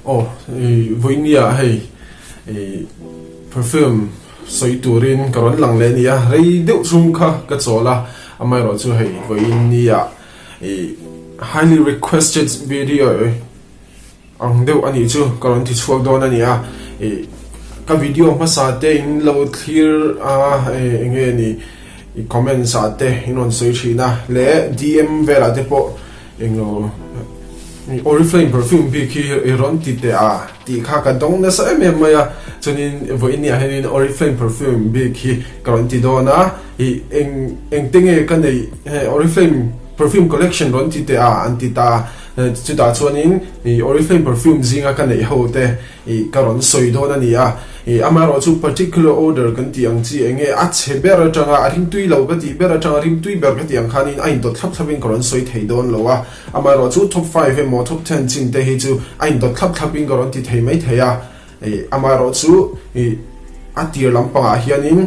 Aw vawinia hei perfume sawi turin ka rawn lang leh a ni a, rei deuh chung kha ka chawl a, amaherawhchu hei vawinia highly requested video ang deuh a nih chu ka rawn ti chhuak dawn a ni a, ih ka video hmasa te in lo thlir a eng nge ni ih comments ah te in rawn sawi thin a leh DM velah te pawh eng lo ih oriflame perfume bik hi i rawn ti teh a tih kha ka dawng nasa em em mai a chuanin vawiin ah hianin oriflame perfume bik hi ka rawn ti dawn a ih eng eng te nge ka neih oriflame perfume collection rawn ti teh a an ti ta a. Chutah chuanin ih Oriflame perfume zinga ka neih ho te ih ka rawn sawi dawn a ni a. Ih amaherawhchu particular order kan tih ang chi eng nge a chhe ber atanga a rimtui lo ka tih ber atanga rimtui ber ka tih ang khanin a indawt thlap thlapin ka rawn sawi thei dawn lo a. Amaherawhchu top five emaw top ten chin te hi chu a indawt thlap thlapin ka rawn ti thei mai thei a. Ih amaherawhchu ih a tir lampangah hianin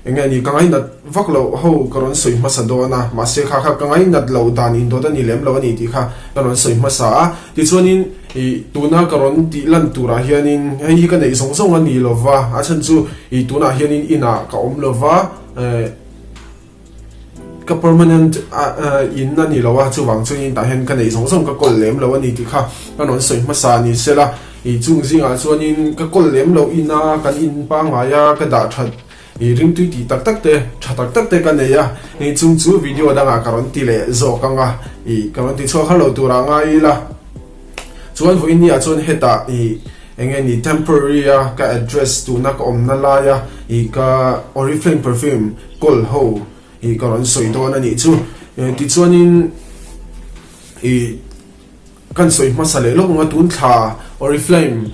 Eng nge ni, ka ngainat vak loh ho ka rawn sawi hmasa dawn a, mahse kha kha ka ngainat loh dan indawt a ni lem lo a ni tih kha ka rawn sawi hmasa a. Tichuanin ih tuna ka rawn tih lan turah hianin hei hi ka neih zawng zawng a ni lo va, a chhan chu ih tunah hianin inah ka awm lo va, eh ka permanent in a ni lo a, chuvang chuanin tah hian ka neih zawng zawng ka kawl lem lo a ni tih kha ka rawn sawi hmasa a ni sela, ih chung zingah chuanin ka kawl lem loh ina kan in pangngai a ka dah that ih ringtui tih tak tak te tha tak tak te ka nei a, ih chung chu video dangah ka rawn ti leh zawk ang a, ih ka rawn ti chhuak har lo turah ngai ila chuan vawiin ni ah chuan hetah ih eng nge ni temporary a ka address tuna ka awmna laia ih ka oriflame perfume kawl ho ih ka rawn sawi dawn a nih chu. Tichuanin ih kan sawi hmasa leh lawk ang a tun thla Oriflame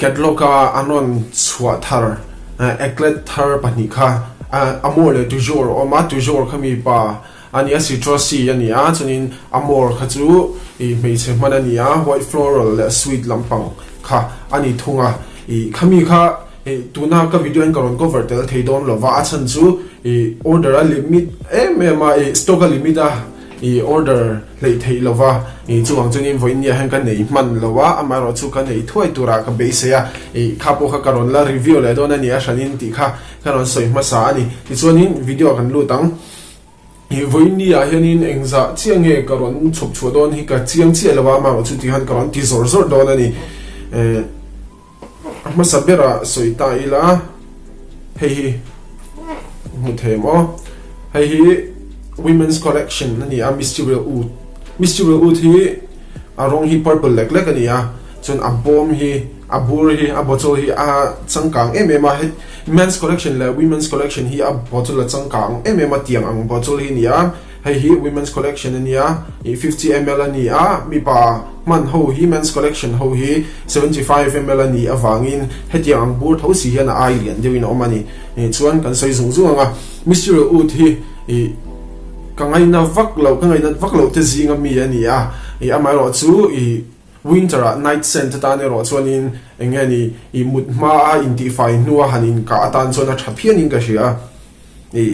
catalog a an rawn chhuah thar eclat thar pahnih kha Amor leh Toujours a awm a, Toujours kha mi pa a ni a citrusy a ni a chuanin Amor kha chu ih hmeichhe hman a ni a white floral leh sweet lampang kha a ni thung a ih khami kha Ih tuna ka video hian ka rawn cover tel thei dawn lo va, a chhan chu ih order a limit em em a, ih stock a limit a, ih order hleih theih lo va, ih chuvang chuanin vawiin nia hian ka nei hman lo a, amaherawh chu ka nei thuai turah ka beisei a, ih kha pawh kha ka rawn la review leh dawn a ni a hranin tih kha ka rawn sawi hmasa a ni. Tichuanin video ah kan lut ang. Ih vawiin ni ah hianin engzah chiah nge ka rawn chhawp chhuah dawn hi ka chiang chiah lo va, amaherawh chu tihian ka rawn ti zawr zawr dawn a ni. Eh. A hmasa berah sawi ta ila, hei hi hmu thei em aw. Hei hi Women's Collection a ni a, Mysterial Oud. Mysterial Oud hi a rawng hi purple lek lek a ni a, chuan a bawm hi, a bur hi, a bottle hi a changkang em em a. Hei Men's Collection leh Women's Collection hi a bottle a changkang em em a, tiang ang bottle hi a ni a. Hei hi Women's Collection a nia, ih 50 ml a ni a, mipa hman ho hi Men's Collection ho hi 75 ml a nih avangin hetiang ang bur tho si hian a ai lian deuhin a awm a ni. Ih chuan kan sawi zung zung ang a, Mysterial Oud hi ih ka ngaina vak loh, ka ngainat vak loh te zinga mi a ni a, ih amaherawh chu ih Winter ah night scent atan erawh chuanin eng nge ni ih mut hma a intihfai hnua han inkah atan chuan a tha phianin ka hria a. Ih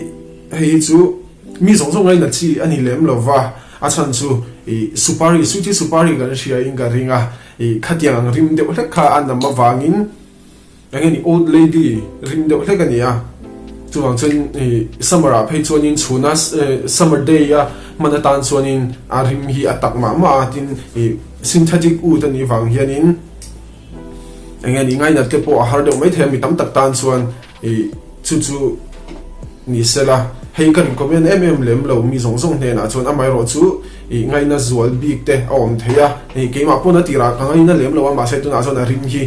hei hi chu mi zawng zawng ngaina chi a ni lem lo va, a chhan chu ih supari sweetie supari kan hria in ka ring a, ih khatiang ang rim deuh hlek kha a nam avangin eng nge ni old lady rim deuh hlek a ni a, chuvang chuan ih summer ah phei chuanin chhuna summer day a hman atan chuanin a rim hi a tak mah mah a tin ih synthetic oud a nih vang hianin eng nge ni ngainat te pawh a har deuh maithei a mi tam tak tan chuan. Ih, chu chu ni sela, hei ka recommend em em lem lo mi zawng zawng hnenah chuan amaherawh chu ih ngaihna zual bik te a awm thei a, ih keimah pawn a tirah ka ngaihna lem lo a mahse tunah chuan a rim hi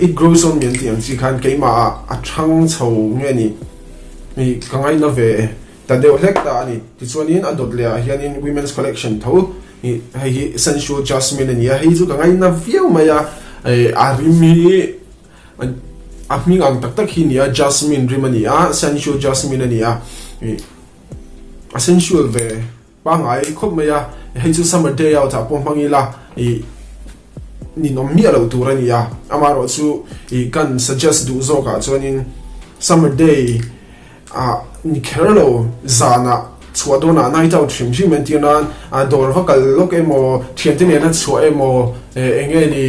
it grows on me an tih ang chi khan keimah ah a thang chho nge ni ih ka ngaihna ve ta deuh hlek ta a ni. Tichuanin a dawt leh ah hianin women's collection tho ih hei hi sensual jasmine a ni a, hei chu ka ngaihna viau mai a, ih a rim hi A hming ang tak tak hi a ni a, Jasmine rim a ni a, sensual Jasmine a ni a, ih a sensual ve pangngai khawp mai a, hei chu summer day out ah pawh hmang ila ih ninawm miah loh tur a ni a, amaherawh chu ih kan suggest duh zawk ah chuanin summer day ah ni kher lo zanah. Chhuah dawnah night out hrim hrim entir nan dawr va kal lawk emaw, thiante nena chhuah emaw, eng nge ni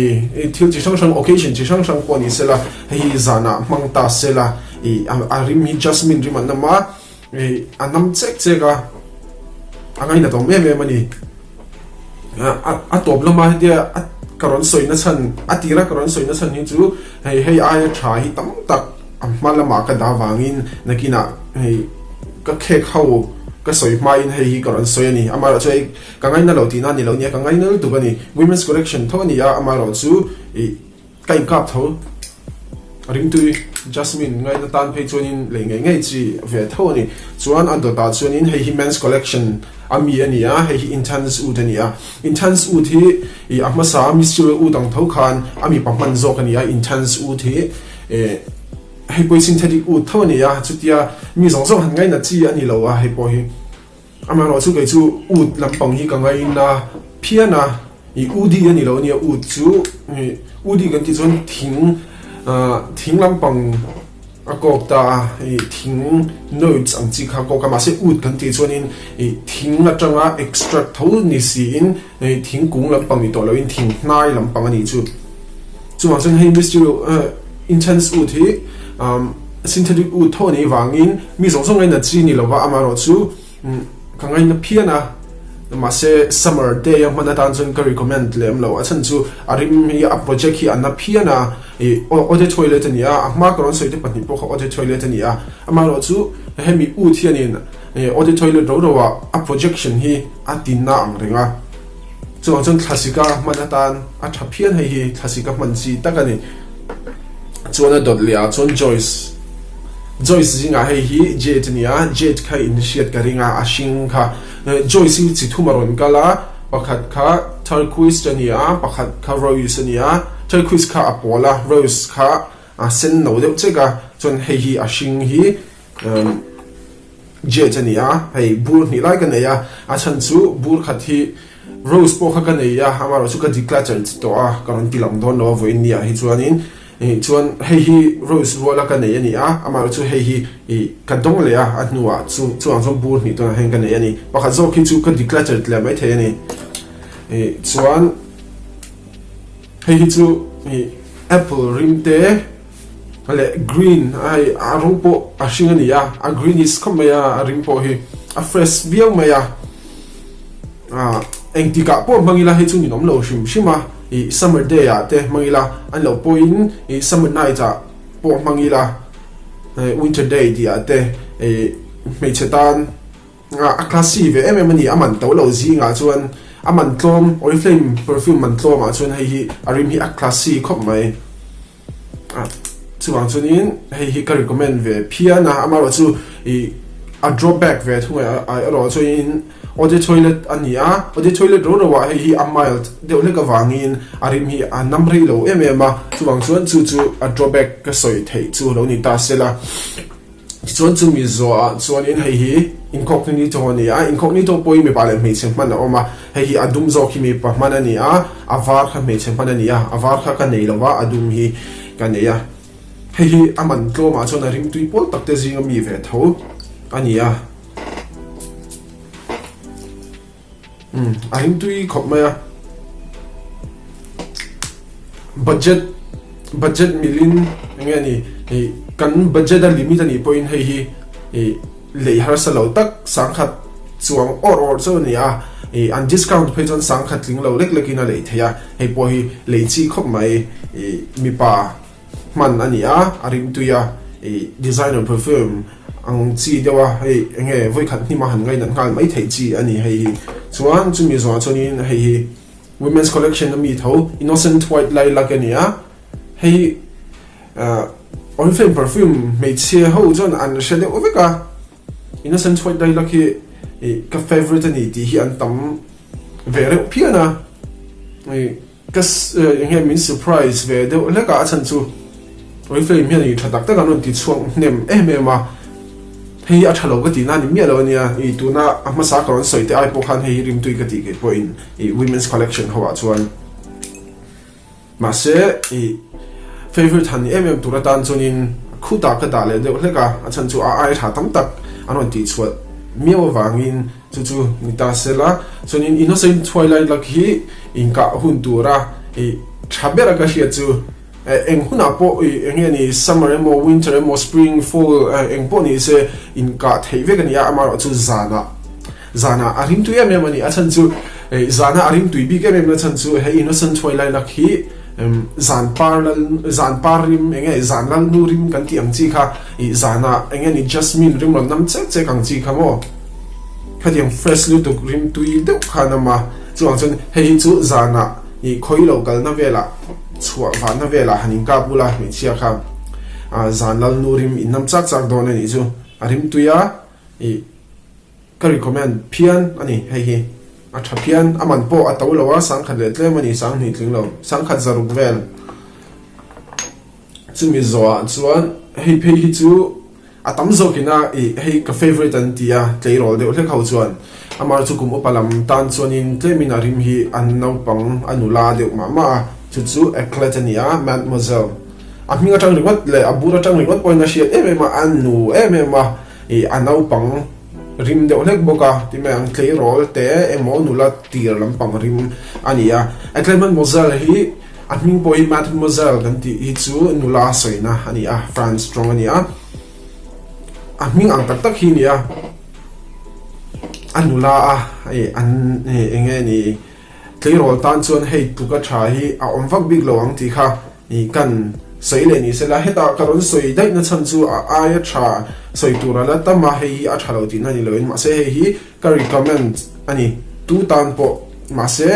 thil chi hrang hrang occasion chi hrang hrang pawh ni sela hei hi zanah hmang ta sela ih a rim hi jasmine rim an nam a, ih a nam chek chek a, a ngainat awm em em a ni. A tawp lama hetia ka rawn sawi na chhan a tira ka rawn sawi na chhan hi chu hei hei aia tha hi tam tak a hma lamah ka dah vangin nakinah hei ka khek ho ka sawi hmain hei hi ka rawn sawi a ni. Amaherawhchu hei ka ngaina lo tihna a ni lo nia, ka ngaina lutuk a ni. Women's collection tho a ni a, amaherawhchu ih ka inkap tho. Ringtui Jasmine ngaina tan phei chuanin lei ngei ngei chi ve tho a ni. Chuan a dawtah chuanin hei hi men's collection a mi a ni a, hei hi Intense Oud a ni a. Intense Oud hi ih a hmasa Mysterial Oud ang tho khan a mipa hman zawk a ni a, Intense Oud hi ih hei pawh hi synthetic oud tho a ni a, chutia mi zawng zawng han ngaina chi a ni lo a hei pawh hi. Amaherawhchu kei chu oud lampang hi ka ngaina phian a, ih oudi a ni lo a nia, oud chu ih oudi kan tih chuan thing ah thing lampang a kawk ta a, ih thing notes ang chi kha a kawk a, mahse oud kan tih chuanin ih thing atanga extract tho ni siin ih thingkung lampang ni tawh loin thing hnai lampang a nih chu. Chuvang chuan hei mystery intense oud hi synthetic oud tho a nih vangin mi zawng zawng ngaina chi ni lova amaherawhchu ka ngaina phian a, mahse summer day a hman atan chuan ka recommend lem lo. A chhan chu a rim hi a project hi a na phian a, ih eau de toilette a ni a, a hma ka rawn sawi te pahnih pawh kha eau de toilette a ni a, amaherawhchu hemi oud hianin eau de toilette ro ro ah a projection hi a tinna ang reng a. Chuvang chuan thlasika hman atan a tha phian hei hi thlasika hman chi tak a ni. Chuan a dawt leh ah chuan Joyce Joyce zingah hei hi Jade a ni a, Jade kha in hriat ka ring a, a hring kha. Joyce hi chi thum a rawn kal a, pakhat kha turquoise a ni a, pakhat kha rose a ni a, turquoise kha a pawl a, rose kha a sen no deuh chek a, chuan hei hi a hring hi Jade a ni a, hei bur hnih lai ka nei a, a chhan chu bur khat hi rose pawh kha ka nei a, amaherawhchu ka declutter tawh a, ka rawn ti lang dawn lo a vawiin ni ah hi chuanin ih chuan hei hi rose ruala ka nei a ni a, amaherawhchu hei hi ih ka dawng leh a, a hnuah chu chuvang chuan bur hnih tunah hian ka nei a ni, pakhat zawk hi chu ka declutter leh maithei a ni ih chuan hei hi chu ih apple rim te. Leh green a hei a rawng pawh a hring a ni a, a greenish khawp mai a, a ring pawh hi a fresh viau mai a, ah engtikah pawh hmang ila hei chu ninawm lo hrim hrim a, ih summer day ah te hmang ila an loh pawhin ih summer night ah pawh hmang ila winter day tih ah te ih hmeichhe tan a classy ve em em a ni, a man to lo zingah chuan a man tlawm Oriflame perfume man tlawmah chuan hei hi a rim hi a classy khawp mai. Chuvang chuanin hei hi ka recommend ve phian a, amaherawhchu ih a drawback ve thung a erawh chuanin eau de toilette a ni a, eau de toilette ro ro ah hei hi a mild deuh hlek avangin a rim hi a nam rei lo em em a, chuvang chuan chu chu a drawback ka sawi theih chu lo ni ta sela. Tichuan chumi zawhah chuanin hei hi incognito a ni a, incognito pawhin mipa leh hmeichhe hman a awm a, hei hi a dum zawk hi mipa hman a ni a, a var kha hmeichhe hman a ni a, a var kha ka nei lo va, a dum hi ka nei a. Hei hi a man tlawmah chuan a ringtui pawl tak te zinga mi ve tho a ni a. Umm a ringtui khawp mai a. Budget budget milin eng nge ni ih kan budget a limit a nih pawhin hei hi ih lei harsa lo tak sangkhat chuang awrh awrh chu a ni a ih an discount phei chuan sangkhat tling lo lek lekin a lei thei a hei pawh hi lei chi khawp mai ih mipa hman a ni a, a ringtui a, ih designer perfume ang chi deuh a, hei eng nge vawikhat hnim a han ngainat nghal mai theih chi a ni hei hi. Chuan chumi zawhah chuanin hei hi women's collection a mi tho innocent white lilac a ni a, hei hi ah Oriflame perfume hmeichhia ho chuan an hre deuh vek a, innocent white lilac hi ih ka favourite a ni tih hi an tam ve reuh phian a, ih. Ka eng nge min surprise ve deuh hlek a, a chhan chu Oriflame hian ih tha tak tak an rawn ti chhuak hnem em em a, hei hi a tha lo ka tihna a ni miah lo a nia, ih tuna a hmasa ka rawn sawi te ai pawh khan hei hi rimtui ka tih keih pawhin ih women's collection ho ah chuan mahse ih favourite han ni em em tur atan chuanin khutah ka dah leh deuh hlek a, a chhan chu a ai tha tam tak an rawn tih chhuah. miau avangin chu chu ni ta se la. Chuanin Innocent Twilight lak hi inkah hun tura ih tha bera ka hriat chu eng hunah pawh ih eng nge ni summer emaw winter emaw spring fall eng pawh ni se inkah theih vek a ni a, amaherawhchu zanah zanah a rimtui em em a ni. A chhan chu zana a rimtui bik em em na chhan chu he Innocent Twilight lak hi zan par lal zan par rim eng nge zan lal nu rim kan tih ang chi kha ih zanah eng nge ni jasmine rim rawn nam chek chek ang chi kha maw khatiang fresh lutuk rim tui deuh khan a awm a chuvang chuan hei hi chu zanah ih khawi lo kalna velah chhuah vahna velah han inkap bula hmeichhia kha ah zan lal nu rim in nam chak chak dawn a nih chu a rim tui a ih. Ka recommend phian a ni hei hi. A tha phian, a man pawh a to lo a, sangkhat leh tlem a ni, sanghnih tling lo, sangkhat zaruk vel. Chumi zawhah chuan hei phei hi chu a tam zawkin a ih hei ka favourite an ti a, tleirawl deuh hlek ho chuan. Amah chu kum upa lam tan chuanin tlemin a rim hi a naupang a nula deuh mah mah a, chu chu Eclat a ni a, Mademoiselle. A hming atang ringawt leh a bur atang ringawt pawhin a hriat em em a, a nu em em a. Ih a naupang rim deuh hlek bawk a, ti mai ang tleirawl te emaw nula tir lampang rim a ni a. Eclair Mademoiselle hi a hming pawh hi Mademoiselle kan tih hi chu nula sawina a ni a, France tawng a ni a. A hming ang tak tak hi a ni a, a nula a ih an eng nge ni Tleirawl tan chuan hei tluka tha hi a awm vak bik lo ang tih kha kan sawi leh ni sela, hetah ka rawn sawi daih na chhan chu a aia tha sawi tur a la tam a, hei hi a tha lo tihna ni loin mahse hei hi ka recommend a ni tu tan pawh mahse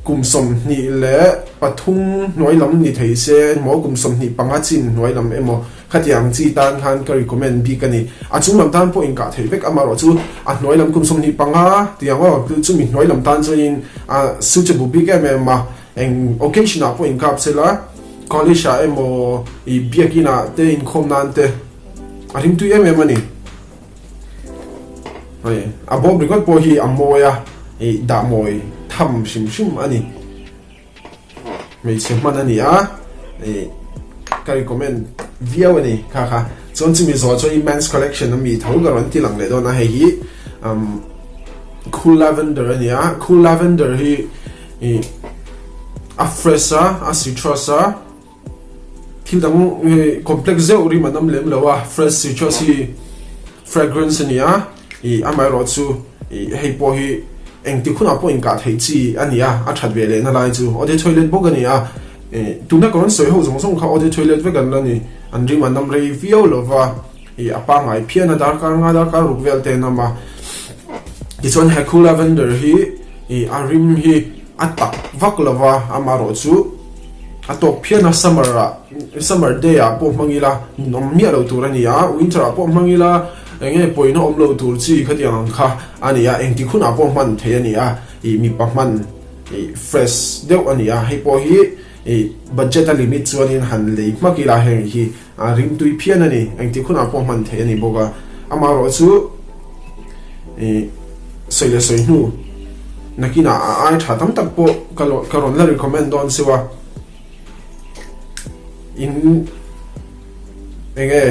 kum 23 hnuai lam ni thei se emaw kum 25 chin hnuai lam emaw Khatiang chi tan khan ka recommend bik a ni. A chung lam tan pawh inkah theih vek amaherawh chu a hnuai lam kum 25 tiang aw chumi hnuai lam tan chuanin a suitable bik em em a, eng occasion ah pawh inkap se la college ah emaw ih biakin ah te inkhawm nan te a rimtui em em a ni. Hei a bawm ringawt pawh hi a mawi a ih dah mawi tham hrim hrim a ni. Hmeichhe hman a ni a, ih ka recommend viau a ni kha kha. Chuan chumi zawh chuan i men's collection a mi tho ka rawn ti lang leh dawn a, hei hi umm cool lavender a ni a, cool lavender hi ih a fresh a, a citrus a. Thil dang hei complex zeuh rim an awm lem lo a, fresh citrus hi fragrance a ni a, ih amaherawh chu ih hei pawh hi engtik hunah pawh inkah theih chi a ni a, a that ve lehna lai chu aw de toilet bawk a ni a, ih tuna ka rawn sawi ho zawng zawng kha aw de toilet vek an la ni, an rim an awm rei viau lo va, ih a pangngai phian a darkar nga darkar ruk vel te an awm a, tichuan he cool lavender hi ih a rim hi a tak vak lo va, amaherawh chu. A tawk phian a, summer ah summer day ah pawh hmang ila awm miah lo tur a ni a, winter ah pawh hmang ila eng nge pawina awm lo tur chi khatiang ang kha a ni a, engtik hunah pawh hman theih a ni a, ih mipa hman ih fresh deuh a ni a, hei pawh hi ih budget a limit chuanin han lei hmak ila heng hi a ringtui phian a ni, engtik hunah pawh hman theih a ni bawk a, amaherawh chu ih sawi leh sawi hnu nakinah a ai tha tam tak pawh ka ka rawn la recommend dawn siu a, in eng nge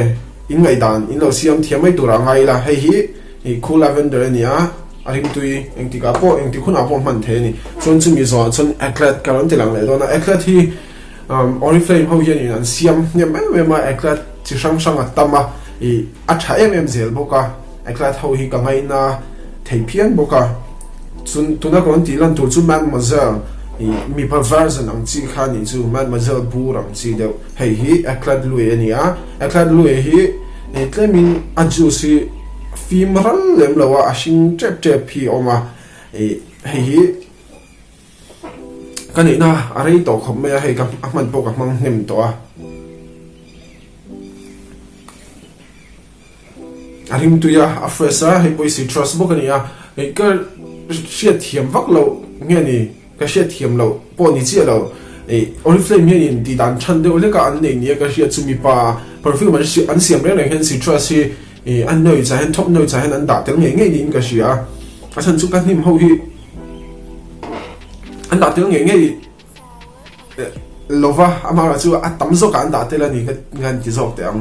in ngaihdan in lo siam thiam mai turah ngai ila hei hi ih cool lavender a ni a, a ringtui engtikah pawh engtik hunah pawh hman theih a ni, chuan chumi zawhah chuan eclat ka rawn ti lang leh dawn a, eclat hi. Oriflame ho hianin an siam hnem em em a, eclat chi hrang hrang a tam a, ih a tha em em zel bawk a, eclat ho hi ka ngaina thei phian bawk a, chun tuna ka rawn tih lan tur chu Mademoiselle ih mipa version ang chi kha anih chu, Mademoiselle bur ang chi deuh, hei hi eclat lui a ni a, eclat lui hi ih tlemin a juice hi fim ral lem lo a, a hring tep tep hi a awm a, ih hei hi. Ka nihna a rei tawh khawp mai a, hei ka a hman pawh ka hmang hnem tawh a. A ringtui a, a fresh a, hei pawh hi citrus bawk a ni a, hei ka hriat thiam vak loh nge ni, ka hriat thiam loh pawh ni chiah lo. Hei Oriflame hianin tih dan than deuh hlek a an nei nia ka hriat chu mipa perfume an an siam reng reng hian citrus hi ih an notes ah hian top notes ah hian an dah tel ngei ngei niin ka hria a, a chhan chu ka hnim ho hi. An dah tel ngei ngei lova amaherawh chu a tam zawkah an dah tel a ni ka han ti zawk teh ang.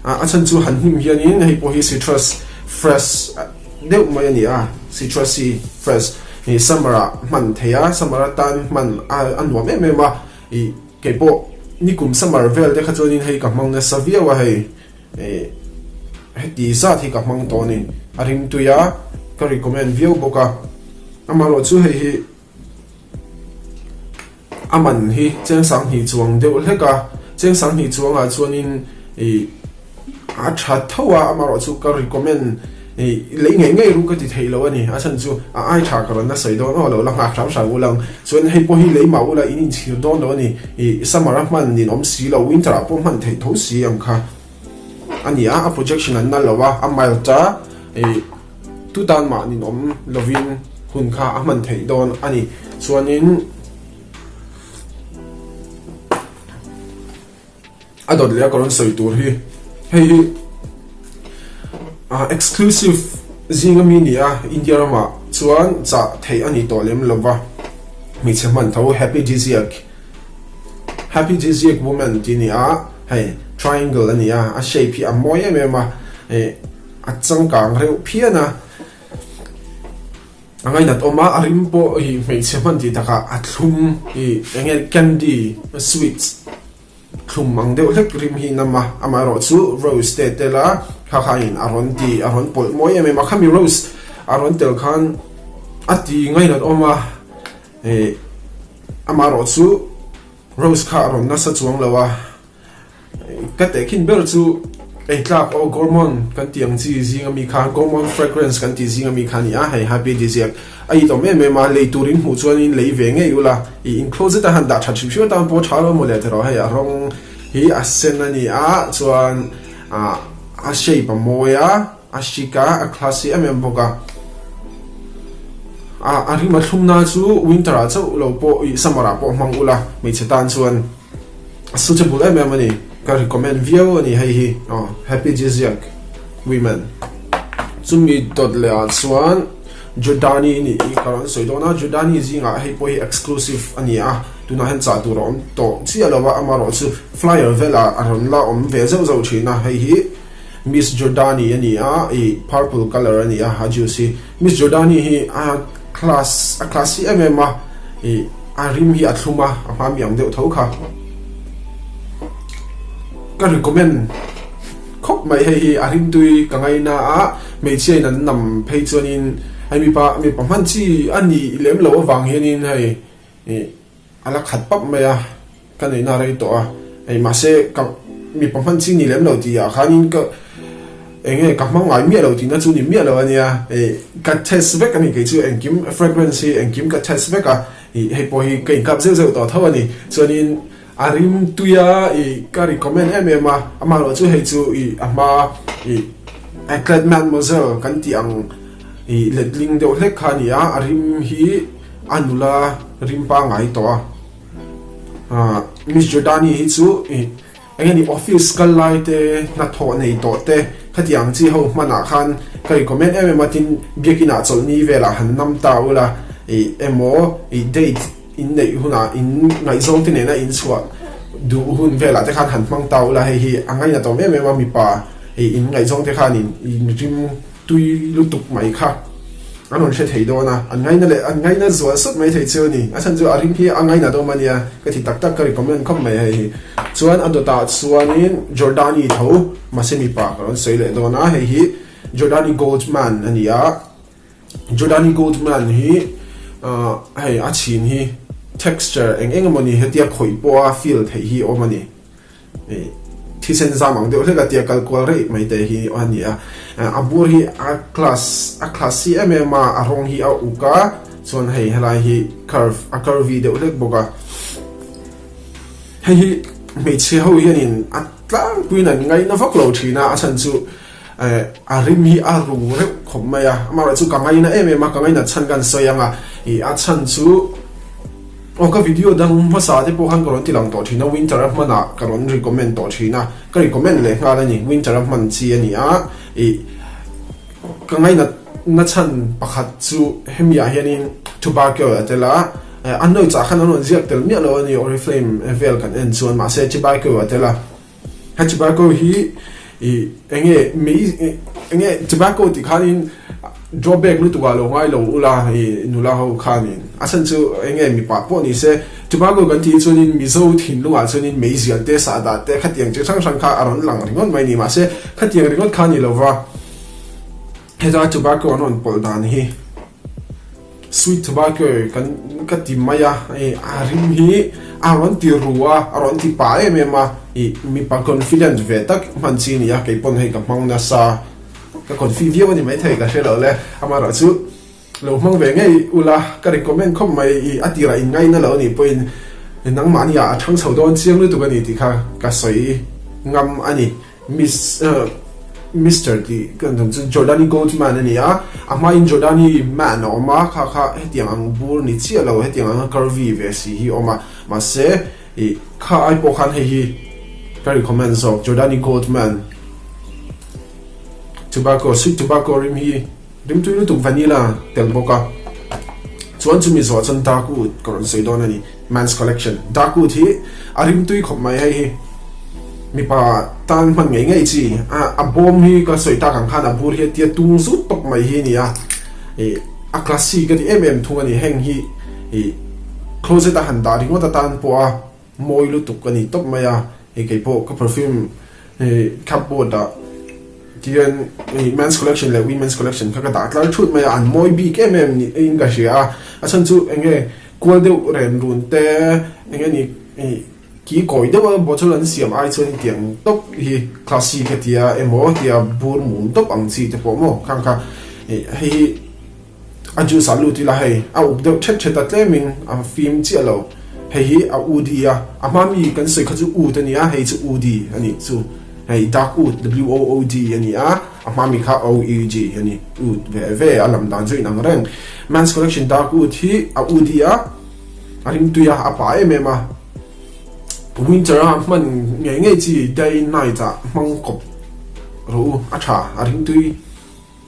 A chhan chu han hnim hianin hei pawh hi citrus fresh deuh mai a ni a, citrusy fresh ih summer ah hman theih a, summer atan hman a nuam em em a, ih keipawh nikum summer vel te kha chuanin hei ka hmang nasa viau a hei ih heti zat hi ka hmang tawh a ni, a rimtui a ka recommend viau bawk a, amaherawh chu hei hi. A man hi cheng sanghnih chuang deuh hlek a, cheng sanghnih chuangah chuanin ih a tha tho a, amaherawhchu ka recommend ih lei ngei ngei ru ka ti thei lo a ni, a chhan chu a ai tha ka rawn la sawi dawn aw lo la nghak hram hram ul ang, chuan hei pawh hi lei mah ula in inchhir dawn lo a ni, ih summer a hman nin awm si lo, winter ah pawh hman theih tho si ang kha a ni a, a projection an na lo a, a mild a ih. Tutan mah ninawm lovin hun kha a hman theih dawn a ni. Chuanin a dawt leh a ka rawn sawi tur hi hei hi exclusive zinga mi ni a, India ramah chuan chah theih a ni tawh lem lova, hmeichhe hman tho Happy Diziak Happy Diziak Woman tih a ni a, hei triangle a ni a, a shape hi a mawi em em a. A changkang reuh phian a, a ngainat awm a, a rim pawh hi hmeichhe hman tih takah a thlum ih eng nge candy sweets thlum ang deuh hlek rim hi nam a, amaherawh chu rose te tel a kha khain a rawn ti a rawn pawlh mawi em em a, khami rose a rawn tel khan a ti ngainat awm a, ih amaherawh chu rose kha a rawn nasa chuang lo a. Ka tehkhin ber chu ei tlak aw Gourmand kan tih ang chi zing ami kha Gourmand fragrance kan tih zing ami kha a ni a, hei happy diziak a itawm em em a, lei tur in hmuh chuan in lei ve ngei ula i in closet a han dah that hrim hrim atan pawh tha lo maw le tiraw hei a rawng hi a sen a ni a chuan ah a shape a mawi a a hrik a a classy em em bawk a ah a rim a thlumna chu winter ah chauh lo pawh ih summer ah pawh hmang ula hmeichhe tan chuan. A suitable em em a ni, ka recommend viau a ni hei hi aw Happy Jiziak Women. Chumi dawt leh ah chuan Jordani nih hi ka rawn sawi dawn a, Jordani zingah hei pawh hi exclusive a ni a, tunah hian chah tur a awm tawh chiah lo a, amaherawh chu flyer velah a rawn la awm ve zauh zauh thin a, hei hi Miss Jordani a ni a, ih purple colour a ni a a juice hi, Miss Jordani hi a class a classy em em a, ih a rim hi a thlum a, a hma mi ang deuh tho kha. Ka recommend khawp mai hei hi a rim tui ka ngaina a, hmeichhia in an nam phei chuanin hei mipa mipa hman chi a nih lem loh avang hianin hei ih A la khat pap mai a, ka neihna rei tawh a, hei mahse ka mipa hman chi ni lem lo tih ah khanin ka eng nge ka hmang ngai miah lo tihna chu ni miah lo a nia, hei ka test vek a ni kei chu engkim fragrance hi engkim ka test vek a, ih hei pawh hi ka inkap zeuh zeuh tawh tho a ni, chuanin a rim tui a ih ka recommend em em a, amaherawh chu hei chu ih a hma ih Eclat Mademoiselle kan tih ang ih letling deuh hlek kha a ni a, a rim hi. A nula rim pangngai tawh a, ah Miss Jordani hi chu ih eng nge ni office kal lai te hnathawh nei tawh te khatiang chi ho hmanah khan ka recommend em em a tin biakin ah chawlhni velah han nam ta ula ih emaw ih date in neih hunah in ngaihzawng te nena in chhuah duh hun velah te khan han hmang ta ula hei hi a ngainatawm em em a mipa ih in ngaihzawng te khan in rim Tui lutuk mai kha an rawn hre thei dawn a, an ngaina leh an ngaina zual sawt mai thei chu a ni. A chhan chu a rim hi a ngaina dawm a nia, ka ti tak tak ka recommend khawp mai hei hi. Chuan a dawtah chuanin Jordani tho mahse mipa ka rawn sawi leh dawn a, hei hi Jordani Goldman a ni a. Jordani Goldman hi hei a chhin hi texture eng eng emaw ni hetia khawih pawha feel theih hi awm a ni. Thisen zam ang deuh hlek a tia kal kual rei mai te hi a ni a, a bur hi a class a classy em em a, a rawng hi a uk a, chuan hei helai hi curve a curvy deuh hlek bawk a, hei hi hmeichhe ho hianin a tlangpuiin an ngaina vak lo thin a, a chhan chu a rim hi a ru reuh khawp mai a, amaherawhchu ka ngaina em em a, ka ngaina chhan kan sawi ang a, ih a chhan chu aw ka video dang hmasa te pawh khan ka rawn ti lang tawh thin a, winter a hmanah ka rawn recommend tawh thin a, ka recommend leh nghal a ni, winter a hman chi a ni a, ih ka ngaina na chhan pakhat chu hemi ah hianin tobacco a tel a, a notes ah khan an rawn ziak tel miah lo a ni, oriflame vel kan en chuan mahse tobacco a tel a. He tobacco hi ih eng nge mei. Enge tobacco tih khanin drawback lutuk ah lo ngai lo ula i nula ho khanin a chhan chu enge mipa pawh ni se tobacco kan tih hi chuanin Mizo thinlung ah chuanin meizial te sahdah te khatiang chi hrang hrang kha a rawn lang ringawt mai ni mahse khatiang ringawt kha ni lova heta tobacco an rawn pawlh dan hi. Sweet tobacco kan ka ti mai a, hei a rim hi a rawn ti ru a, a rawn ti pah em em a, ih mipa confident ve tak hman chi a ni a, kei pawn hei ka hmang nasa, ka confi viau a ni maithei ka hre lo le, amaherawh chu lo hmang ve ngei ula ka recommend khawp mai, ih a tirah in ngaina lo anih pawhin nangmahni ah a thang chho dawn chiang lutuk a ni tih kha ka sawi ngam a ni. Miss Mister tih kan tum chu Jordani Goldman a ni a, a hmain Jordani Man a awm a, kha kha hetiang ang bur ni chiah lo, hetiang anga curvy ve si hi a awm a, mahse ih kha ai pawh khan hei hi ka recommend zawk Jordani Goldman Tobacco sweet tobacco rim hi rimtui lutuk vanilla tel bawk a, chuan chumi zawh chuan dark wood ka rawn sawi dawn a ni. Men's collection dark wood hi a rimtui khawp mai hei hi mipa tan hman ngei ngei chi a a bawm hi ka sawi tak ang khan a bur hi a tia tung zut tawp mai hi a ni a ih a classy ka ti em em thung a ni heng hi ih closet a han dah ringawt atan pawh a mawi lutuk a ni tawp mai a hei kei pawh ka perfume hei cupboard ah tihian hei men's collection leh women's collection kha ka dah tlar thut mai a an mawi bik em em niin ka hria a a chhan chu eng nge Kual deuh ren run te eng nge ni ih ki kawi deuh a bottle an siam ai chuan tiang tawp hi classy ka tia emaw tia bur mum tawp ang chi te pawh maw khang kha ih hei hi a juice ah lut ila hei a up deuh thet thet a tlemin a fim chiah lo hei hi a woody a a hma mi kan sawi kha chu oud a ni a hei chu woody a nih chu hei dark oud W O O D a ni a. A hma mi kha OUG a ni, oud ve ve a lam dan chu inang reng. Men's Collection Dark Oud hi a oudi a, a rimtui a, a pa em em a. Winter a hman ngei ngei chi day night ah hmang kawp rawh u, a tha, a rimtui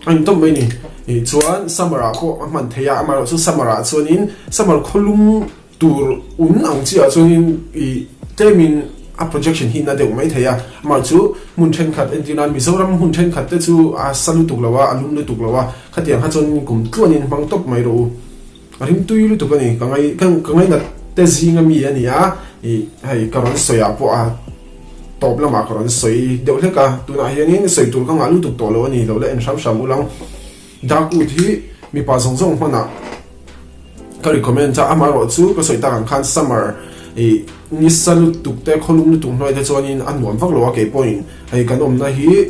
a in tawp mai ni. Ih chuan summer ah pawh a hman theih a, amaherawhchu summer ah chuanin summer khawlum Tur un ang chiah chuanin ih tlemin a projection hi na deuh mai thei a, amah chu hmun thenkhat entir nan Mizoram hmun thenkhat te chu a sa lutuk lo a, a lum lutuk lo a, khatiang kha chuan kum tluanin hmang tawp mai rawh u. A rim tui lutuk a ni, ka ngai ka ngainat te zinga mi a ni a, ih hei ka rawn sawi ah pawh a tawp lamah ka rawn sawi deuh hlek a, tunah hianin sawi tur ka ngah lutuk tawh lo a ni, lo la en hram hram ulang. Dark wood hi mipa zawng zawng hmanah ka recommend a, amaherawh chu ka sawi tak ang khan summer ih nisa lutuk te khawlum lutuk hnuai te chuanin a nuam vak lo a keipawhin hei kan awmna hi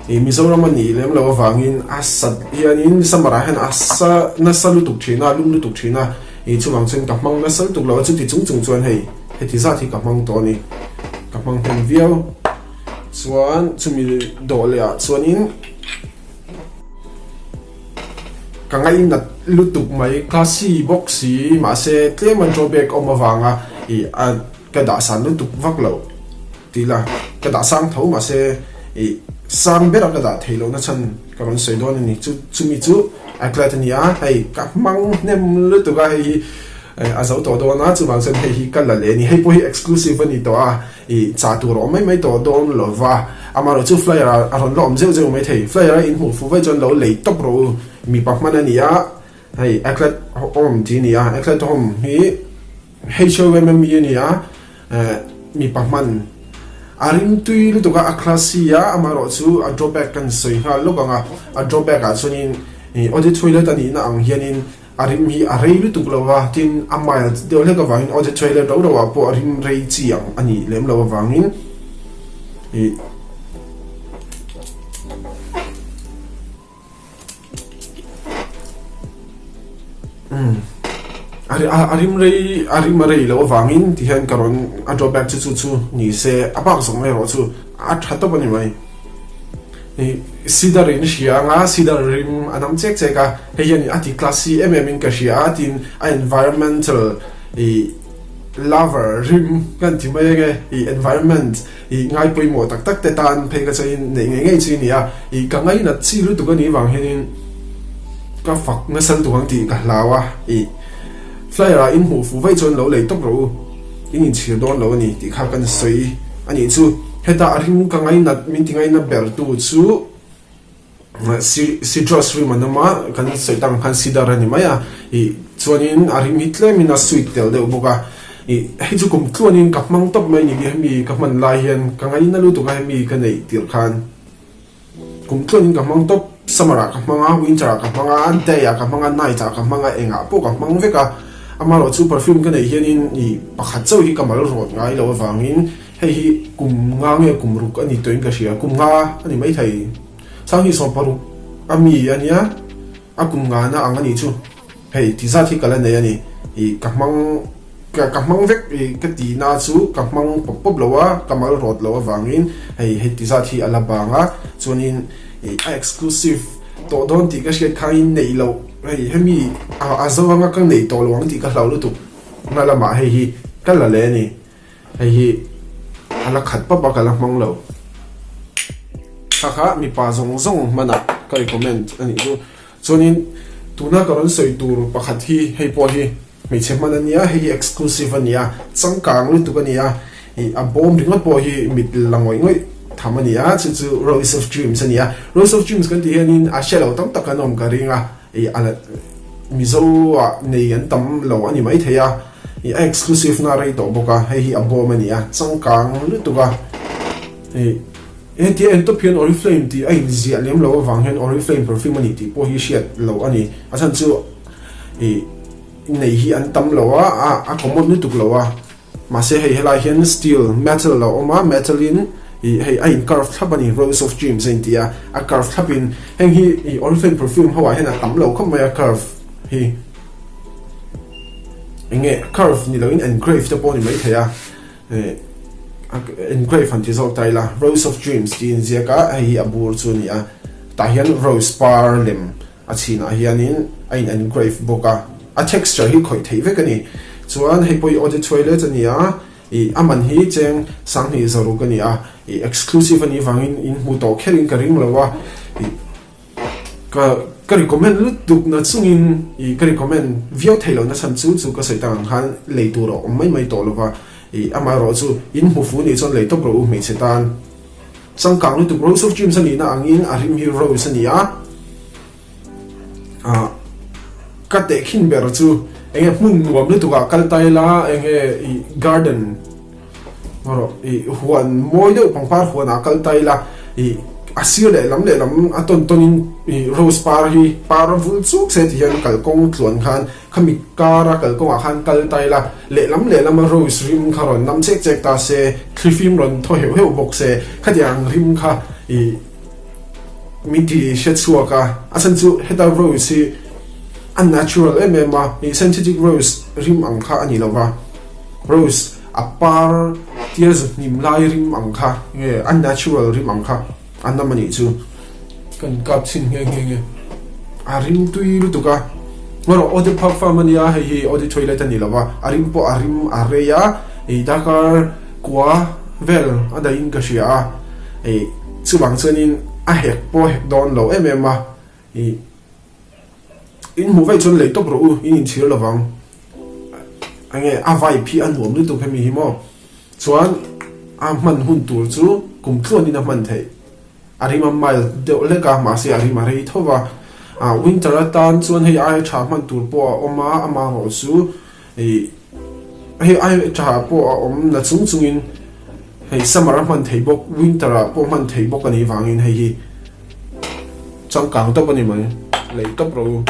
ih Mizoram a nih lem loh avangin a sat hianin summer ah hian a sa nasa lutuk thin a lum lutuk thin a ih chuvang chuan ka hmang nasa lutuk lo a chuti chung chung chuan hei heti zat hi ka hmang tawh a ni ka hmang hnem viau chuan chumi dawh leh ah chuanin. Ka ngainat lutuk mai, classy bawk si, mahse tlem a drawback awm avanga ih a ka dah san lutuk vak loh tih la, ka dah sang tho mahse ih sang bera ka dah theih lohna chhan ka rawn sawi dawn a ni, chu chumi chu Eclat a ni a, hei ka hmang hnem lutuk a hei hi a zo tawh dawn a, chuvang chuan hei hi ka la leh a ni, hei pawh hi exclusive a ni tawh a. I chah tur a awm mai mai tawh dawn lo va, amaherawh chu flyer ah a rawn la awm zeuh zeuh mai thei. Flyer a inhmuh fuh vaih chuan lo lei tawp rawh u. Mipa hman a ni a, hei Eclat Home tih a ni a, Eclat Home hi HOMME a ni a, eh mipa hman a rimtui lutuk a, a classy a, amaherawh chu a drawback kan sawi nghal lawk ang a, a drawback ah chuanin audit toilet a nihna ang hianin A rim hi a rei lutuk lo a, tin a mild deuh hlek avangin aw che trailer rau rauah pawh a rim rei chi ang a nih lem lo avangin ih umm a rim rei a rim a rei loh avangin ti hian ka rawn a drawback chu chu chu ni se a bak zawng erawh chu a tha tawp a ni mai. Ih cedar in hria anga cedar rim a nam chek chek a, hei hian a ti classy em em in ka hria a tin a environmental ih lover rim kan ti mai ange ih environment ih ngai pawimawh tak tak te tan phei ka chuan in neih ngei ngei chi a ni a, ih ka ngainat chi lutuk a nih vang hianin ka fak nasa lutuk ang tih ka hlau a, ih flyer ah in hmuh fuh vaih chuan lo lei tawp rawh u. In inchhir dawn lo a ni tih kha kan sawi a nih chu. Heta a ring ka ngainat min ti ngaina ber tu chu. Citrus rim an awm a, kan sawi tak ang khan cedar a ni mai a, ih chuanin a rim hi tlemin a sweet tel deuh bawk a, ih hei chu kum tluanin ka hmang tawp mai ni hemi ka hman lai hian ka ngaina lutuk a hemi ka neih tirh khan kum tluanin ka hmang tawp, summer ah ka hmang a, winter ah ka hmang a, day ah ka hmang a, night ah ka hmang a, engah pawh ka hmang vek a, amaherawhchu perfume ka neih hianin ih pakhat chauh hi ka mal rawt ngai loh avangin hei hi kum nga nge kum ruk a ni tawhin ka hria, kum nga a ni maithei. Sanghnih 60 a mi a nia, a kum ngana ang a nih chu. Hei ti zat hi ka la nei a ni. Ih ka hmang ka ka hmang vek ih ka ti na chu ka hmang pawp pawp lo a, ka mal rawt lo avangin hei hei ti zat hi a la bang a. Chuanin ih a exclusive tawh dawn tih ka hriat khangin neih loh hei hemi a a zo anga ka neih tawh lo ang tih ka hlau lutuk na lamah hei hi ka la leh a ni. Hei hi a la khat pap a ka la hmang lo. Kha kha mipa zawng zawng hmanah ka recommend a nih chu. Chuanin tuna ka rawn sawi tur pakhat hi hei pawh hi hmeichhe hman a nia, hei hi exclusive a nia, changkang lutuk a nia, ih a bawm ringawt pawh hi mit la ngawih ngawih tham a nia, chu chu Rose of Dreams a nia. Rose of Dreams kan tih hianin a hre lo tam tak an awm ka ring a. Ih a la Mizo ah nei an tam lo a ni maithei a, ih a exclusive na rei tawh bawk a, hei hi a bawm a ni a, changkang lutuk a, ih hetia en tawp hian Oriflame tih a inziah lem lo avang hian Oriflame perfume a ni tih pawh hi hriat loh a ni, a chhan chu ih nei hi an tam lo a, a common lutuk lo a. Mahse hei helai hian steel, metal a awm a, metal in ih hei a in curve thlap a ni, rose of dreams a inti a, a curve thlap in heng hi ih oriflame perfume ho ah hian a tam lo khawp mai a curve hi eng nge curve ni lo in engrave te pawh a ni maithei a ih engrave han ti zawk ta ila rose of dreams tih inziak a hei hi a bur chu a ni a tah hian rose par lem A chhinah hianin a in engrave bawk a, a texture hi khawih theih vek a ni. Chuan hei pawh hi audit toilet a ni a, ih a man hi cheng 2000 zaruk a ni a, ih exclusive a nih vangin in hmu tawh kherin ka ring lo a, ih ka ka recommend lutuk na chungin ih ka recommend viau theih loh na chhan chu chu ka sawi tak ang khan lei tur a awm mai mai tawh lo va, ih amaherawh chu in hmu fu nih chuan lei tawp rawh u hmeichhe tan. Changkang lutuk Rose of Dreams a nihna angin a rim hi Rose a ni a, ah ka tehkhin ber chu enge hmun nuam lutuk ah kal ta ila enge ih garden rawh ih huan mawi deuh pangpar huan ah kal ta ila ih a sir leh lam leh lam a tawn tawn in ih rose par hi par a vul chuk se ti hian kalkawng tluan khan Khami kara kalkawngah khan kal ta ila, lehlam lehlama rose rim kha rawn nam chek chek ta se, thlifim rawn thaw heuh heuh bawk se, khatiang rim kha ih min ti hre chhuak a, a chhan chu heta rose hi a natural em em a, ih synthetic rose rim ang kha a ni lo va, rose a par tia zu hnim lai rim ang kha nge a natural rim ang kha. A nam a nih chu. Kan kap chhin nghe nghe nge. A rim tui lutuk a. Ngarawh Audi Park Farm a nia, hei hi Audi Toilet a ni lo va, a rim pawh a rim a rei a, ih darkar kua vel a dahin ka hria a, ih chuvang chuanin a hek pawh a hek dawn lo em em a, ih In hmuh vaih chuan lei tawp rawh u, in inchhir lo vang. Enge a vibe hi a nuam lutuk hemi hi maw. Chuan a hman hun tur chu kum tluanin a hman theih. A rim a mild deuh hlek a, mahse a rim a rei tho va. Ah winter atan chuan hei aia tha hman tur pawh a awm a, amaherawh chu ih hei aia tha pawh a awm na chung chungin hei summer a hman theih bawk, winter ah pawh hman theih bawk a nih vangin hei hi. Changkang tawp a ni mai, lei tawp rawh u.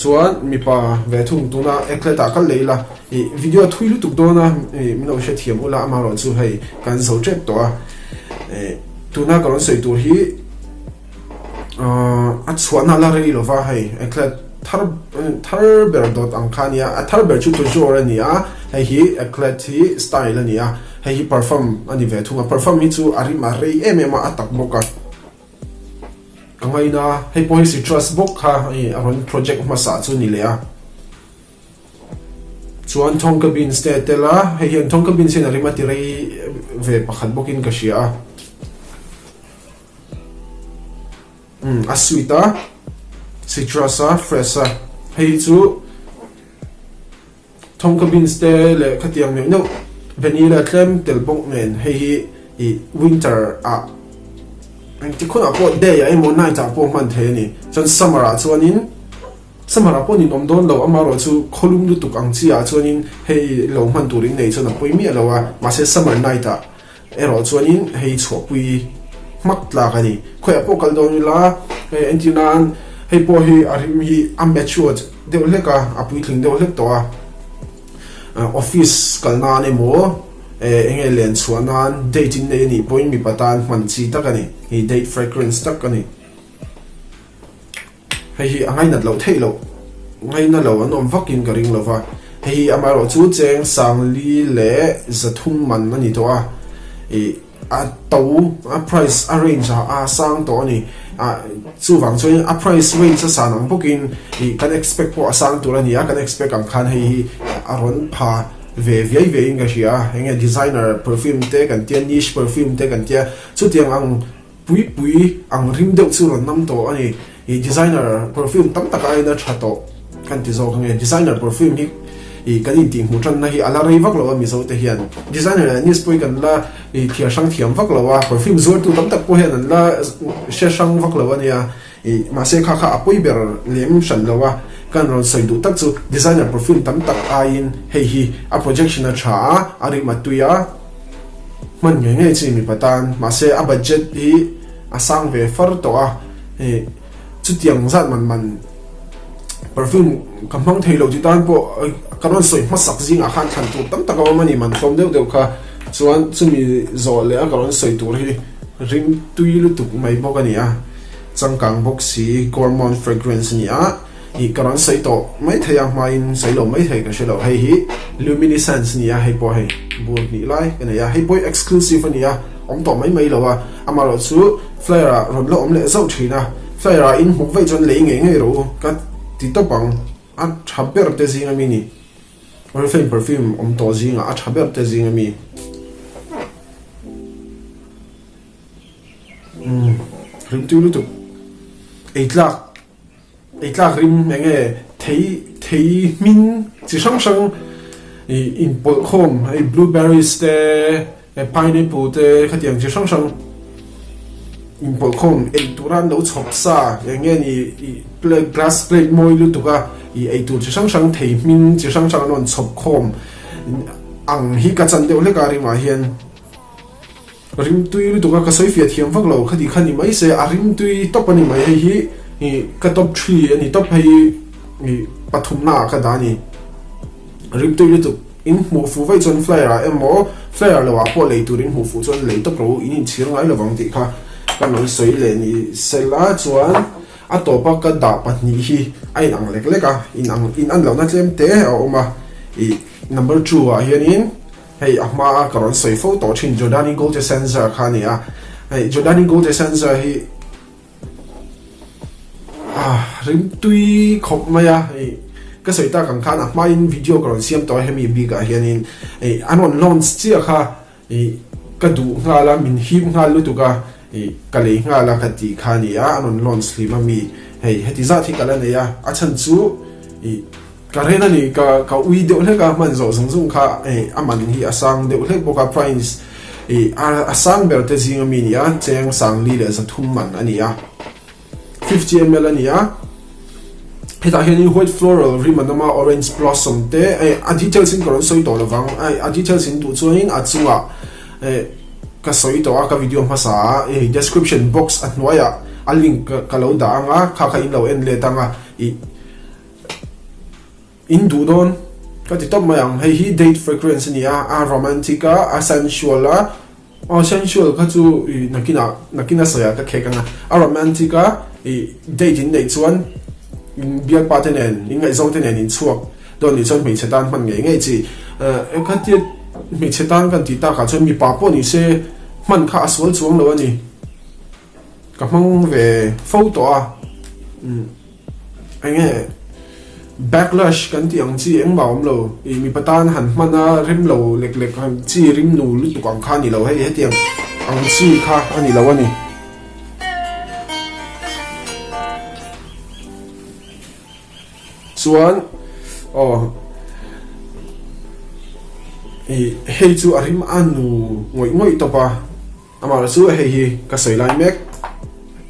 Chuan mipa ve thung tuna Eclet ah kal leh ila, ih video thui lutuk dawn a, ih min lo hrethiam ula amaherawh chu hei kan zo tep tawh a. Ih tuna ka rawn sawi tur hi ahh a chhuahna la rei lova hei Eclet thar thar ber dawt ang kha a nia, a thar ber chu Toujours a ni a, hei hi Eclet hi style a ni a, hei hi parfum a ni ve thung a, parfum hi chu a rim a rei em em a, a tak bawk a. Ka ngaina a, hei pawh hi citrus bawk kha hei a rawn project hmasa chu ni leh a. Chuan tonka beans te a tel a, hei hian tonka beans hian a rim a ti rei ve pakhat bawkin ka hria a. Umm a sweet a, citrus a, fresh a, hei chu Thawngka beans te leh khatiang neuh neuh vanilla tlem tel bawk nen hei hi ih winter ah. Engtik hunah pawh day ah emaw night ah pawh hman thei a ni. Chuan summer ah chuanin summer ah pawh ninawm dawn lo amaherawh chu khawlum lutuk ang chi ah chuanin hei lo hman tur in nei chuan a pawi miah lo a, mahse summer night ah erawh chuanin hei chhuahpui hmak tlak a ni. Khawiah pawh kal dawn ila hei entir nan hei pawh hi a rim hi a matured deuh hlek a, a puitling deuh hlek tawh a. Office kal nan emaw eng nge len chhuah nan date in nei a nih pawhin mipa tan hman chi tak a ni. Hei date fragrance tak a ni. Hei hi a ngainat loh theih loh, ngaina lo an awm vakin ka ring lo va. Hei hi amaherawh chu cheng sangli leh zathum man a ni tawh a. Ih. A to, a price a range ah a sang tawh a ni. Ah chuvang chuan a price range a san ang bawkin ih kan expect pawh a sang tur a ni a, kan expect ang khan hei hi a rawn pha ve viai ve in ka hria a, eng nge designer perfume te kan tia, niche perfume te kan tia, chutiang ang pui pui ang rim deuh chu rawn nam tawh a ni. Ih designer perfume tam tak aiin a tha tawh kan ti zawk ange. Designer perfume hi ih kan intih hmuh tanna hi a la rei vak lo a Mizo te hian. Designer leh niche pawh hi kan la ih thiar hrang thiam vak lo a, perfume zuartu tam tak pawh hian an la hre hrang vak lo a nia. Ih mahse kha kha a pawi ber lem hran lo a, kan rawn sawi duh tak chu designer perfume tam tak aiin hei hi a projection a tha a, a rim a tui a, hman ngei ngei chi mipa tan. Mahse a budget hi a sang ve far tawh a. Hei chutiang zat man man perfume ka hmang thei lo ti tan pawh ka rawn sawi hmasak zingah khan thlan tur tam tak a awm a ni man tlawm deuh deuh kha chuan chumi zawh leh a ka rawn sawi tur hi rim tui lutuk mai bawk a ni a changkang bawk si gourmand fragrance a ni a ih ka rawn sawi tawh mai thei a hmain sawi lo mai thei ka hre lo hei hi luminescence a ni a hei pawh hei bur hnih lai ka nei a hei pawh hi exclusive a ni a awm tawh mai mai lo a amaherawh chu. Flyer ah rawn la awm leh zauh thin a, flyer ah in hmuk veih chuan lei ngei ngei rawh u ka ti tawp ang, a tha ber te zing ami ni, Oriflame perfume awm tawh zingah a tha ber te zing ami. Umm rimtui lutuk ei tlak. Ei tlak rim eng nge thei thei hming chi hrang hrang ih inpawlh khawm hei blueberries te pineapple te khatiang chi hrang hrang inpawlh khawm ei tura an lo chhawp sa eng nge ni ih plate glass plate mawi lutuk a ih ei tur chi hrang hrang thei hming chi hrang hrang an rawn chhawp khawm ang hi ka chan deuh hlek a rimah hian. Rimtui lutuk a ka sawi fiah thiam vak lo khati kha ni mai se a rimtui tawp a ni mai hei hi ih ka top three a ni tawp hei ih pathumna ah ka dah a ni rimtui lutuk in hmuh fuh vaih chuan flyer ah emaw flyer lo ah pawh lei tur in hmuh fuh chuan lei tawp rawh u in inchhir ngai lovang tih kha ka rawn sawi leh ni sela chuan a tawpa ka dah pahnih hi a inang lek lek a inang in an lohna tlem te a awm a ih number two ah hianin. Hei a hma a ka rawn sawi fo tawh thin Jordani Gold Essenza kha a ni a, hei Jordani Gold Essenza hi ah rimtui khawp mai a, hei ka sawi tak ang khan a hmain video ka rawn siam tawh a hemi bikah hianin hei an rawn launch chiah kha ih ka duh nghal a min hip nghal lutuk a ih ka lei nghal a ka tih kha a ni a, an rawn launch hlim a mi hei heti zat hi ka la nei a, a chhan chu ih. Ka ren a ni, ka ka ui deuh hlek a, hman zawh zung zung kha hei a man hi a sang deuh hlek bawk a, price ih a sang ber te zing ami a ni a, cheng sangli leh zathum man a ni a, 50 ml a ni a, hetah hianin white floral rim an awm a, orange blossom te hei a details in ka rawn sawi tawh lovang, hei a details in duh chuanin a chungah hei ka sawi tawh a ka video hmasa ah hei description box a hnuaiah a link ka lo dah ang a, kha kha in lo en let ang a ih. In duh dawn ka ti tawp mai ang. Hei hi date fragrance a ni a, a romantic a, a sensual a, aw sensual kha chu ih nakinah nakin a sawiah ka khek ang a, a romantic a ih date in neih chuan in bialpa te nen in ngaihzawng te nen in chhuak dawn nih chuan hmeichhe tan hman ngei ngei chi. Eh khatia hmeichhe tan kan tih takah chuan mipa pawh ni se hman kha a sual chuang lo a ni. Ka hmang ve fo tawh a, umm eng nge backlash kan tih ang chi engmah a awm lo, ih mipa tan han hman a rem lo lek lek ang chi rim nu lutuk ang kha a ni lo, hei hetiang ang chi kha a ni lo a ni. Chuan aw ih hei chu a rim a nu ngawih ngawih tawp a. Amah chu hei hi ka sawi lai mek.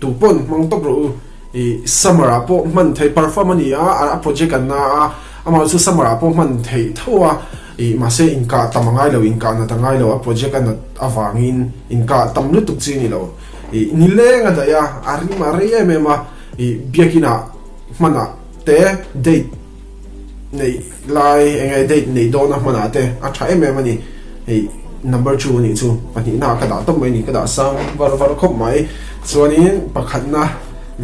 Tu pawn hmang tawp rawh u. Ih summer ah pawh hman theih perform a ni a, a project an na a, amah chu summer ah pawh hman theih tho a, ih mahse inkah tam a ngai lo, inkah nat a ngai lo, a project a nat avangin inkah tam lutuk chi a ni lo. Ih nileng a daih a, a rim a rei em em a, ih biakin ah hman ah te date neih lai eng nge date neih dawn a hman ah te a tha em em a ni. Hei number chu a nih chu pahnihna ah ka dah tawp mai a ni ka dah sang var var khawp mai chuanin pakhatna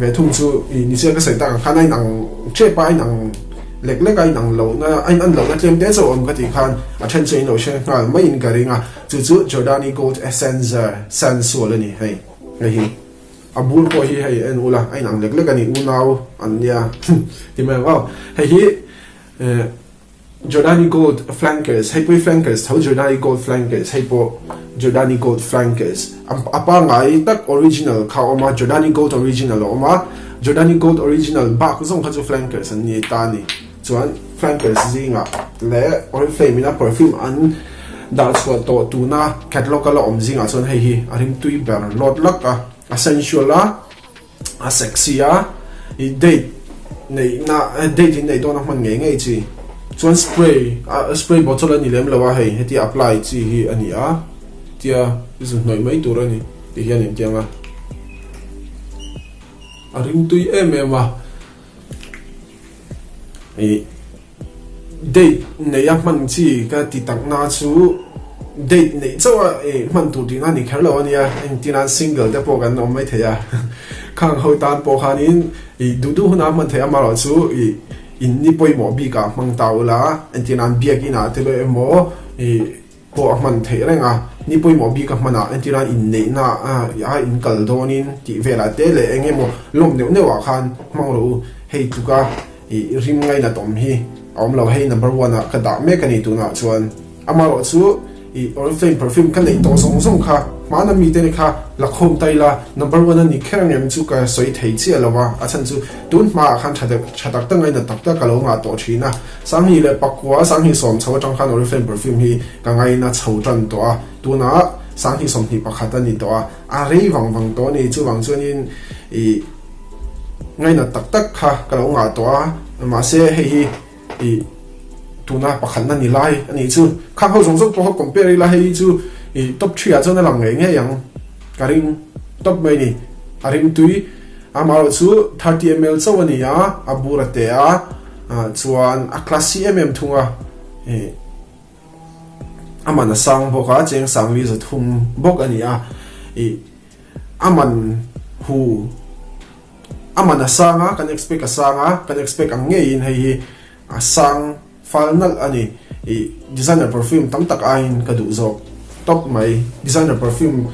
ve thung chu ih nichia ka sawi tak ang khan a inang tep a a inang lek lek a inang lohna a inan lohna tlem te chauh awm ka tih khan a then chu a inlo hre nghal maiin ka ring a chu chu Giordani Gold Essenza Sensual a ni hei hei hi a bur pawh hi hei en ula a inang lek lek a ni unau an nia ti mai ang aw hei hi eh. Giordani Gold Flankers, hei pawh hi Flankers tho, Giordani Gold Flankers, hei pawh Giordani Gold Flankers. A pangngai tak original kha a awm a, Giordani Gold Original a awm a, Giordani Gold Original bak zawng kha chu Flankers an ni ta a ni. Chuan Flankers zingah leh Oriflame ina perfume an dah chhuah tawh tuna catalog a la awm zingah chuan hei hi a rimtui ber lawt lak a, a sensual a. a sexy a ih date neih na date in neih dawn a hman ngei ngei chi chuan spray a spray bottle a ni lem lo a hei hetia apply chi hi a ni a tia zu hnawih mai tur a ni ti hian in tiang a a ringtui em em a ih. Date neih a hman chi ka ti tak na chu date neih chauh a eh hman tur tihna a ni kher lo a nia, engtin single te pawh kan awm mai thei a, khang ho tan pawh khanin ih duh duh hunah a hman theih amaherawh chu ih in ni pawimawh bikah hmang ta ula engtin an biak inah te leh emaw ih pawh a hman theih reng a, ni pawimawh bik a hman ah entir a inneihna a in kal dawnin tih velah te leh eng emaw lawm neuh neuh ah khan hmang rawh u, hei tluka ih rim ngainat awm hi a awm lo, hei number one ah ka dah mek a ni tunah chuan amaherawh chu ih oriflame perfume ka neih tawh zawng zawng kha hmana mite kha la khawm ta ila number one a ni kher ang em chu ka sawi thei chiah lo a, a chhan chu tun hmaah khan tha deuh tha tak tak ngainat tak tak ka lo ngah tawh thin a. Sanghnih leh pakua, sanghnih sawm chho atang khan Oriflame perfume hi ka ngaina chho tan tawh a, tunah sanghnih 21 a ni tawh a, a rei vang vang tawh a ni. Chuvang chuanin ih ngaina tak tak kha ka lo ngah tawh a, mahse hei hi ih tuna pakhatna ni lai a nih chu. Khang ho zawng zawng pawh kha compare ila hei hi chu ih top three ah chuan a lang ngei ngei ang ka ring tawp mai a ni. A ringtui amaherawh chu 30 ml chauh a ni a, a bur a te a. Chuan a classy em em thung a, ih a man a sang bawk a, cheng sangli 300 bawk a ni a, ih a man hu a man a sang a, kan expect a sang a, kan expect ang ngeiin hei hi a sang fal nalh a ni, ih designer perfume tam tak aiin ka duh zawk tawp mai, designer perfume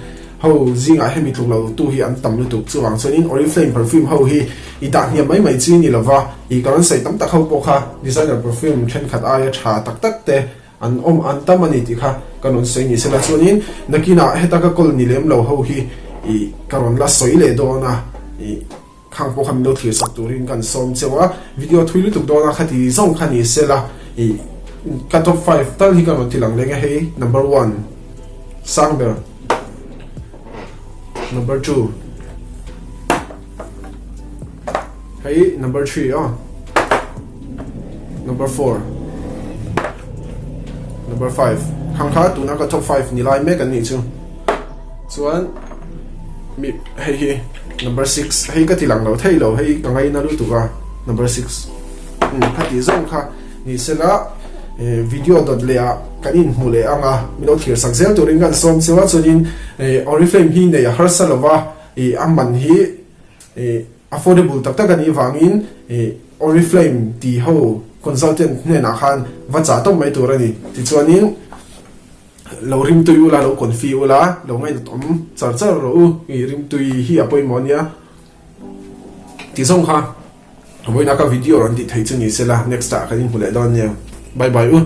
Ho zingah hemi tluk lo tu hi an tam lutuk. Chuvang chuanin Oriflame perfume ho hi i dah hniam mai mai chi ni lova, i ka rawn sawi tam tak ho pawh kha designer perfume thenkhat aia tha tak tak te an awm an tam a ni tih kha ka rawn sawi ni sela. Chuanin nakinah heta ka kawl ni lem lo ho hi i ka rawn la sawi leh dawn a, i Khang pawh kha min lo thlir sak turin kan sawm cheu a, video thui lutuk dawn a khati zawng kha ni sela ih ka top five tal hi ka rawn ti lang leng a hei number one sang ber number two hei number three aw number four number five khang kha tuna ka top five ni lai mek an nih chu chuan mi hei hi number six hei ka ti lang lo thei lo hei ka ngaina lutuk a number six um kha ti zawng kha ni sela eh, video dot leh ah kan in hmu leh anga min lo thlir sak zel turin kan sawm cheu a chuanin eh, oriflame hi nei a harsa lova ih a man hi eh, affordable tak tak a nih vangin eh, oriflame ti ho consultant hnenah khan va chah tawp mai tur a ni tichuanin Lo rimtui ula, lo confi ula, lo ngainat awm char char rawh u, i rimtui hi a pawimawh ania tih zawng kha vawiina ka video rawn tih theih chu ni sela next ah kan inhmu leh dawn nia. Bye bye u.